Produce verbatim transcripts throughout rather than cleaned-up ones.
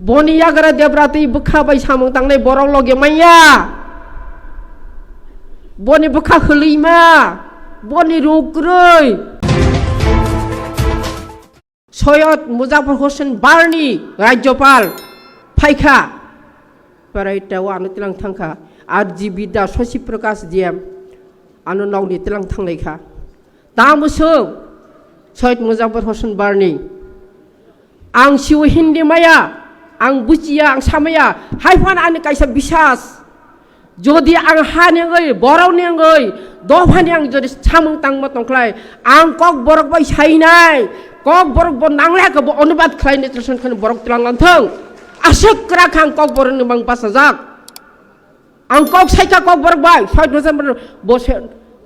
Boni yagra debra twi bwkha bai samung tangnai borok loge manya. Boni bwkha hwlwima, boni ruk kwrwi. Soyod Muzafar Hossain Barni Rajyopal phaikha. Parai tao ano tlang thangkha. R G Bidya, Shashi Prakash D M ano nokni tlang thanglaikha. Tamo swng Soyod Muzafar Hossain Barni. Ang siwi Hindi maya, ang buchiya, ang samaya. Hai phano ani kaisa bisas. Jodi ang hani wngwi, borokni wngwi, dophani ang jodi samung tangma tongkhlai, ang Kokborok bai sainai, Kokborok bo nanglai khe bo onubad khlainai, translate khlainai borok tlang lang thung. Aswk kwrak kha ang Kokborokni mang bachajak. Ang kok saikha Kokborok bai, soi dosan bo se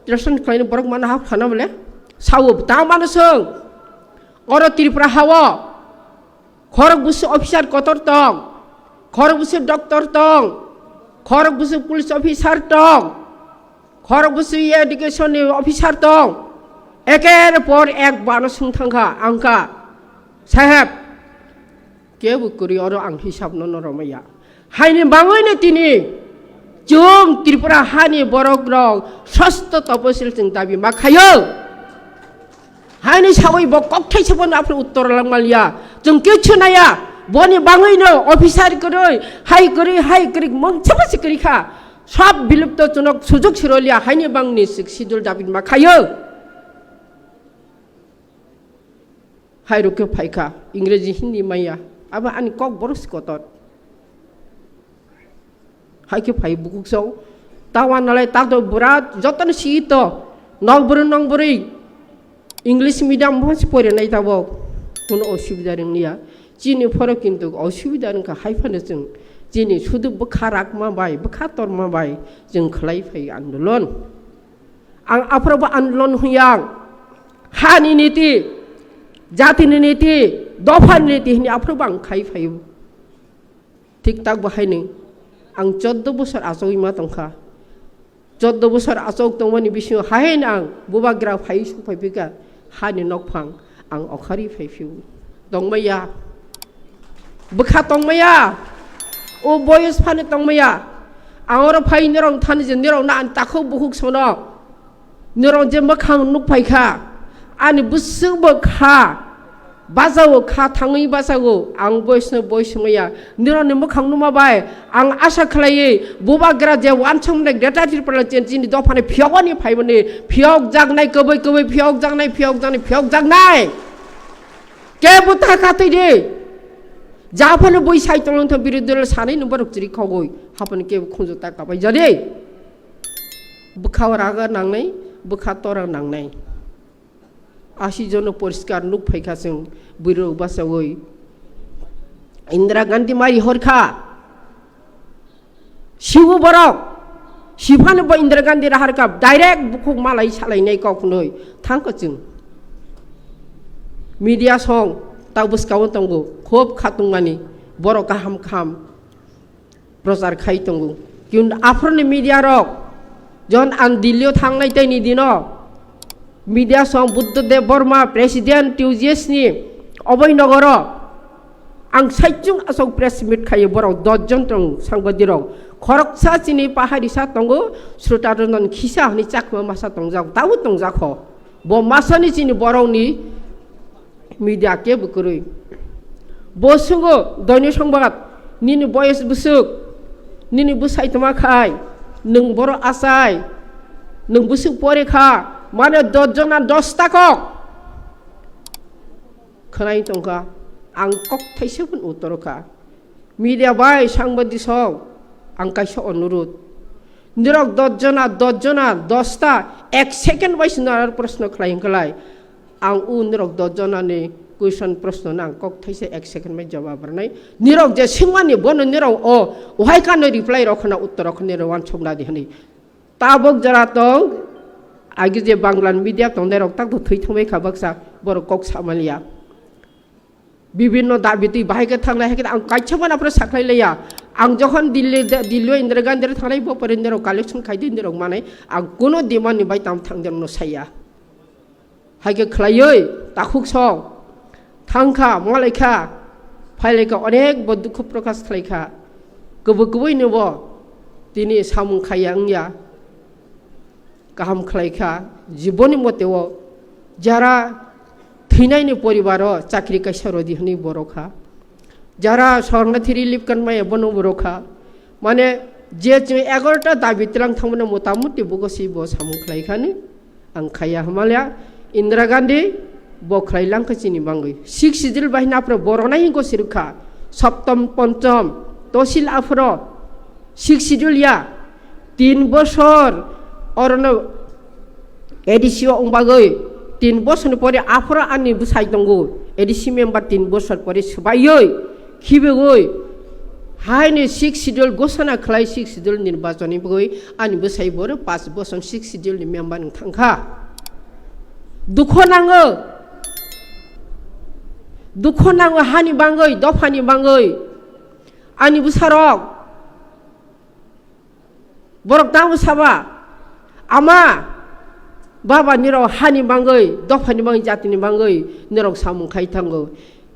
translate khlainai borok mano hak khana bole. Sao tang mano swng. Oro Tripura hao. Khorok busu officer kotor tong, khorok busu doctor tong, khorok busu police officer tong, khorok busu education ni officer tong, eker por ek bano swng thangkha, angkha, "Saheb, kebo kwrwi oro ang hisab no no romaya." Haini bangwi no tini chwng Tripura hani borok rok sosto toposil chwng dabi ma khayo. Haini sawi bo kokthai se bono aphuru uttor lang maliya. Chwng kichu naya. Boni bangwi no officer kwrwi, hai kwrwi, hai kwrwi, mungsa basi kwrwi kha. Sab bilupto chwnok sujuk siroliya, haini bangni sixth schedule dabi ma khayo. Hai rukhe phaikha, Ingreji Hindi maya. Abo ani Kokborok si kotor. Hai khe phai bukuksong. Tawa nalai tato bura jotoni si to. Nokbwrwi nokbwrwi English medium bo se porinai tabok. Kuno osubida rwngya. Chini phoro kintu osubida rwngkha hai phano chwng. Chini sudu bwkha rakma bai, bwkha torma bai chwng khlai phai andolon. Ang aphrobo andolon huyang. Hani niti, jatini niti, dophani niti hini aphrobo ang khai phaio. Thik tak bo haini ang choddo bosor achogwi ma tongkha. Choddo bosor achog tongmani bisingo haino ang bubagra phai sung phai phika hani nokphang ang okhari phai phio. Tongmaya. Bwkha tongmaya. O boyos phano tongmaya. Ang oro phai norok thani je norok na ang takhuk bukhuk sono. Norok je mwkhang nuk phaikha, ani bwswk bo kha, bajao kha, thangwi bajao, ang boisno bois wngya. Norokni mwkhang numa bai, ang asa khlaiwi, bubagra je wansukmani Greater Tipraland chini dophani phiyogani phaimani, phiyok jaknai, kwbwi kwbwi phiyok jaknai, phiyok jaknai, phiyok jaknai. Kebo ta katwi di. Japhano bui sai tonglang tho birodhi dol sanai no borok chiri khogoi, haphano kebo khunju ta kabai jadi. Bwkha raga nangnai, bwkha tora nangnai. Asi jono poriskar nuk phaikha chwng bwrwi rok bachawi. Indira Gandhi mari horkha. Sibu borok. Siphano bo Indira Gandhi raharkha direct bukhuk malai salainai kok hwnwi thangkha chwng. Media song ta bwskao tongo khub khatungmani borok kaham kaham prochar khai tongo. Kintu aphuruni media rok, jon ang Delhi o thangnai tei ni dino media song Buddha Dev Burma, President T U G S ni oboi nogoro ang saichung asok press meet khayo, borok dos jon tong sangbadirok, khoroksa chini paharisa tongo, Sruta Ranjan Khisa hwnwi chakma masa tongjak, tabuk tongjak ho. Bo masani chini borokni media kebo kwrwi. Bo sungo doini songbat, nini boyes bwswk, nini bwsai tongma khai, nwng boro achai, nwng bwswk pore kha, mane dos jona dos ta kok. Khwnai tongkha, ang kok thaisa pun uttor kha. Media bai sangbadik song, ang kaisa onurud. Nirok dos jona, dos jona, dos ta, ek second bai se nara proshno khlai hwnkhe lai. Ang u nirok dos jona ni question proshno no ang kok thaisa ek second bai jawab rwnai. Nirok je swngmani bono nirok o, wahai kano reply rok khna uttor rok khna nirok uansuk nadi hwnwi. Tabuk jora tong, agi je Bangla media tongnai rok tak to thwi thangbai kha baksa, borok kok samaliya. Bibinno dabi twi bahai khe thangnai, hai khe ang kaisa phano aphuru sakhlai laiya. Ang jokhon Delhi, Delhi o Indira Gandhi rok thangnai, bo pore nirok collection khai di, nirok manai, ang kuno demand ni bai tam thang de no saya. Hai khe khlaiwi takhuk song thang kha, malai kha. Phailaikha, onek bo dukhu prokash khlaikha, kubui kubui no bo tini samung khaiya wngya, kaham khlaikha, jiboni mote o jara thwinaini poribaro chakri kaisa rodi hwnwi bo rokha, jara sornathi relief card maya bono bo rokha, mane je chwng egarota dabi tlang thangmano motamuti bugo si bo samung khlaikhani. Ang khaiya hwnmaliya, Indira Gandhi bo khlai langkha chini bangwi. Sixth Schedule bai hwnwi aphuru bo rwnai hinko sirwkha. Saptam, Pancham, Tosil aphuru Sixth Schedule ya. Tin bosor orono A D C o wng bagwi. Tin bosorni pore aphuru ani bwsai tongo. A D C member tin bosor pore swbaiwi, khibigwi. Haini Sixth Schedule gosana khlai Sixth Schedule nirbachonni bagwi. Ani bwsai boro paanch bosor Sixth Schedule ni member wng thangkha. Dukho nango. Dukho nango hani bangwi, dophani bangwi. Ani bwsarok. Borok tamo saba. Ama, baba nirok hani bangwi, dophani bangwi, jatini bangwi nirok samung khai thango.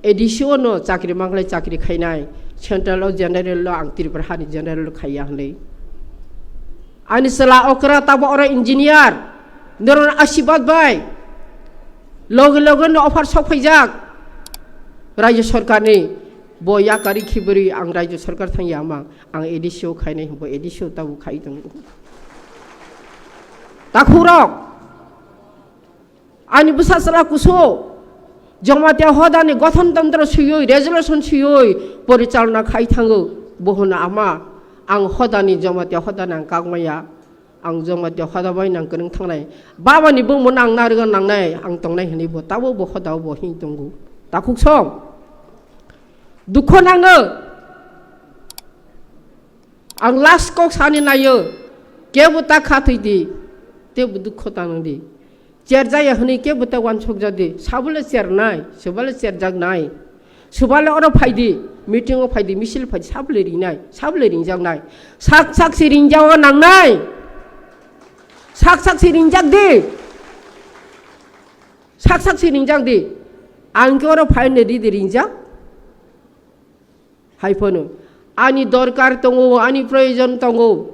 A D C o no chakri manglai chakri khainai, central o general lo ang Tripura hani general lo khaiya hwnwi. Ani chwla okra tabo oro engineer, norok asibad bai loge loge no offer sok phaijak rajya sarkarni, bo yakari khibri ang rajya sarkar thang yama, ang A D C o khainai, bo A D C o tabo khai tongo. Takhurok, ani bwsa chwla kusu, Jamatia hodani gothon tantro suyui, resolution suyui, porichalona khai thango, bo hwno ama, ang hodani, Jamatia hodani ang kakmaya, ang Jamatia hoda bai nang kwrwng thangnai, babani bumung nang narwgwi nangnai, ang tongnai hwnwi bo tabo bo hoda bo hin tongo. Takhuk song, dukho nango, ang last kok sani naio, kebo ta kha thwi di, tebo dukho ta nang di. Cherjaya hwnwi kebo ta wansuk ja di, sabole chernai, sabole cherjak nai, sabole oro phai di, meeting o phai di, misil phai di, sabole ringnai, sabole ringjak nai, sak sak si ringjao nangnai, sak sak si ringjak di, sak sak si ringjak di, ang khe oro phai ne di di ringjak. Hai phano ani dorkar tongo, ani proyojon tongo,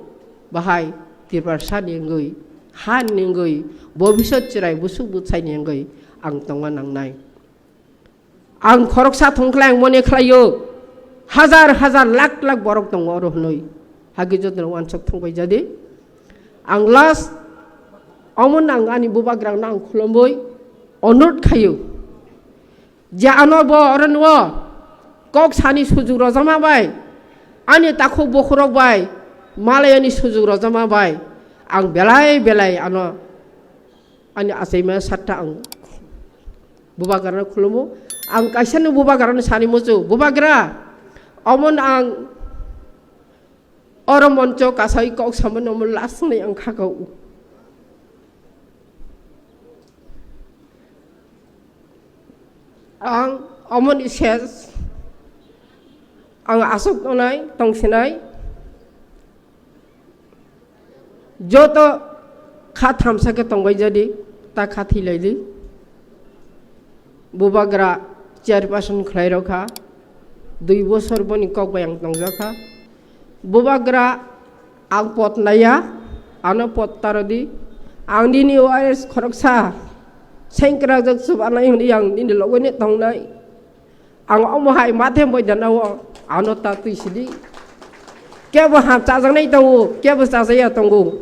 bahai Tiprasa ni wngwi, ha ni wngwi, bobisot chwrai busuk bwsai ni wngwi ang tongma nangnai. Ang khoroksa thongkhlai ang mone khlaio, hajar hajar lakh lakh borok tongo oro hwnwi, hagi jotono wansok thangbai jadi. Ang last omo nang ani bubagrang nang khulumwi onurot khaio. Je ano bo oro nuo kok sani sujuk rojama bai, ani takhuk bokhorok bai, malayani sujuk rojama bai, ang belai belai ano ani achaima satta ang bubagrano khulumo. Ang kaisano bubagrano sani muchu, "Bubagra, omon ang oro moncho kasai kok samano omo last ni ang khakau." Ang omoni ses, ang aswk tongnai, tongsinai, joto kha thamsa khe tongbai jadi, ta kha thwilaidi. Bubagra chairperson khlai rokha, dui bosor boni kok bai ang tongjakha. Bubagra ang pot naiya, ano pot tarodi. Ang nini O R S khoroksa sengkrakjak chubanai hwnwi ang nini logoni tongnai. Ang omo hai mathe boidana o ano ta twi sidi. Kebo ham chajaknai tongo, kebo chajaya tongo.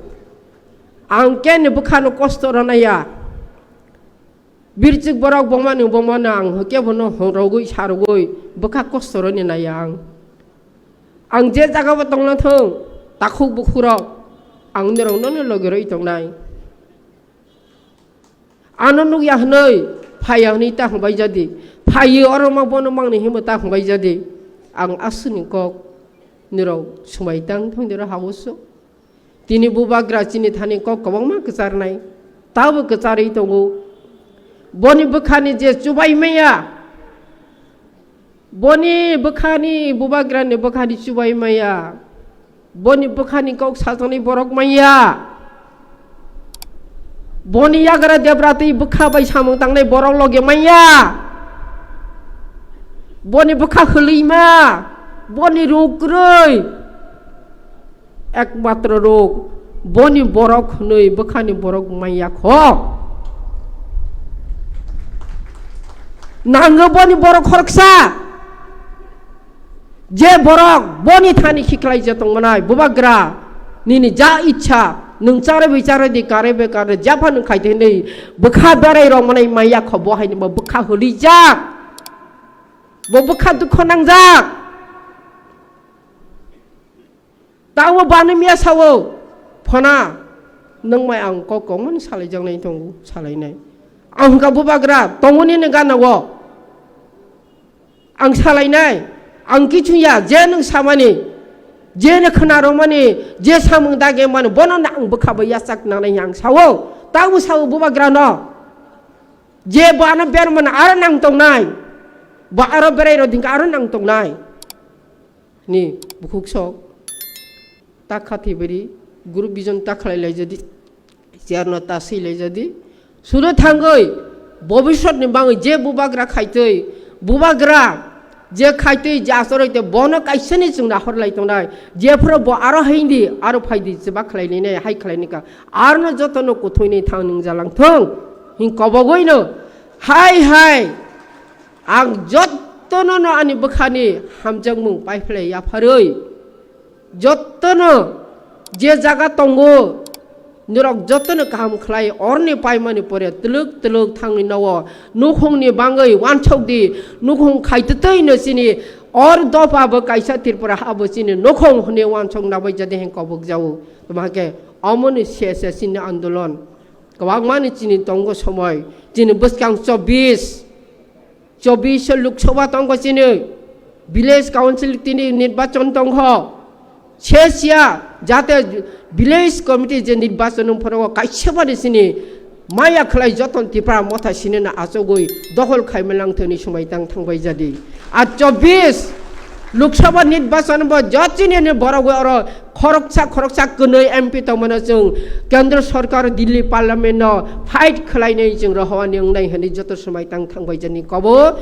Ang keni bwkhano kosto rwnaiya. Birchik borok bongmani bongmano ang kebono hongrogwi sarogwi bwkha kosto rwni naiya ang. Ang je jagao tongna thung, takhuk bukhurok ang norokno logi rwi tongnai. Ano nukya hwnwi, phaiya hwnwi ta hwnbai jadi. Phaiwi oro ma bono mangni hinwi ta hwnbai jadi. Ang aswkni kok nirok swmai tang thung dero habusu. Tini bubagra chini thani kok kwbangma kwcharnai, tabo kwcharwi tongo. Boni bwkhani je chubai maya, boni bwkhani, bubagrani bwkhani chubai maya, boni bwkhani kok sajaknai borok maya, boni yagra debra twi bwkha bai samung tangnai borok loge maya. Boni bwkha hwlwima, boni ruk kwrwi, ekmatro ruk, boni borok hwnwi bwkhani borok manya kho. Nango boni borok khoroksa, je borok boni thani khiklai je tongmanai, bubagra, nini ja ichha, nwng chare bai chare di, kare bai kare, japha nwng khaite hwnwi bwkha berai rok manai manya kho, bo haini bo bwkha hwlwijak. Bo bwkha dukho nangjak. Tamo bani miya sawo, phona, nang mai ang kok kongmani salai jaknai tongo, salainai. Ang hwnkha bubagra, tongoni ni gana wo. Ang salainai, ang kichu ya, je nang samani, je nang khna romani, je samung dage mani, bono na ang bwkha bai yachak nangnai ang sawo. Tamo sawo bubagra no. Je bo ano bermani aro nang tongnai. Bo aro berai ro dingka aro nang tongnai. Ni bukhuk sok. Ta khathi beri, guru bijon ta khlai lai jadi. Cherno ta swi lai jadi. Sudo thangoi, bobisot ni bangoi je bubagra khaitoi, bubagra je khaitoi je asoroi te bono kaisani chwng nahor lai tongnai. Jephuru bo aro haindi, aro phaidi, chwbak khlai ninai, hai khlai nika. Arno jotono kuthuini thang nung jalang thung. Hin kobogoi no. Hai hai. Ang jotono no ani bwkhani hamjakmung paiphlai yapharwi. Jotono je jaga tongo, norok jotono kaham khlai orni paimani pore twlwk twlwk thangni nowo nukhungni bangwi wansok di, nukhung khaitwtwi no chini or dopa bo kaisa Tripura ha bo chini nukhung hwnwi wansok nabai jadi heng kobok jago. Tamo hake omoni se se chini andolon. Kwbangmani chini tongo somoi, chini bwskang chobbish, chobbish Lok Sabha tongo chini, village council tini nirbachon tongkho, se siya jate village committee je nirbachon wng phoro kaisa bani chini maya khlai joton Tipra motha sinina achogwi dokhol khaima langthani somoi tang thangbai jadi. A chobbish Lok Sabha nirbachon bo jotini ni borok oro khoroksa khoroksa kwnwi M P tongmano chwng Kendra Sorkar Delhi Parliament no fight khwlainai chwng rohowani wngnai hwnwi joto swmai tang thangbai jani kobo.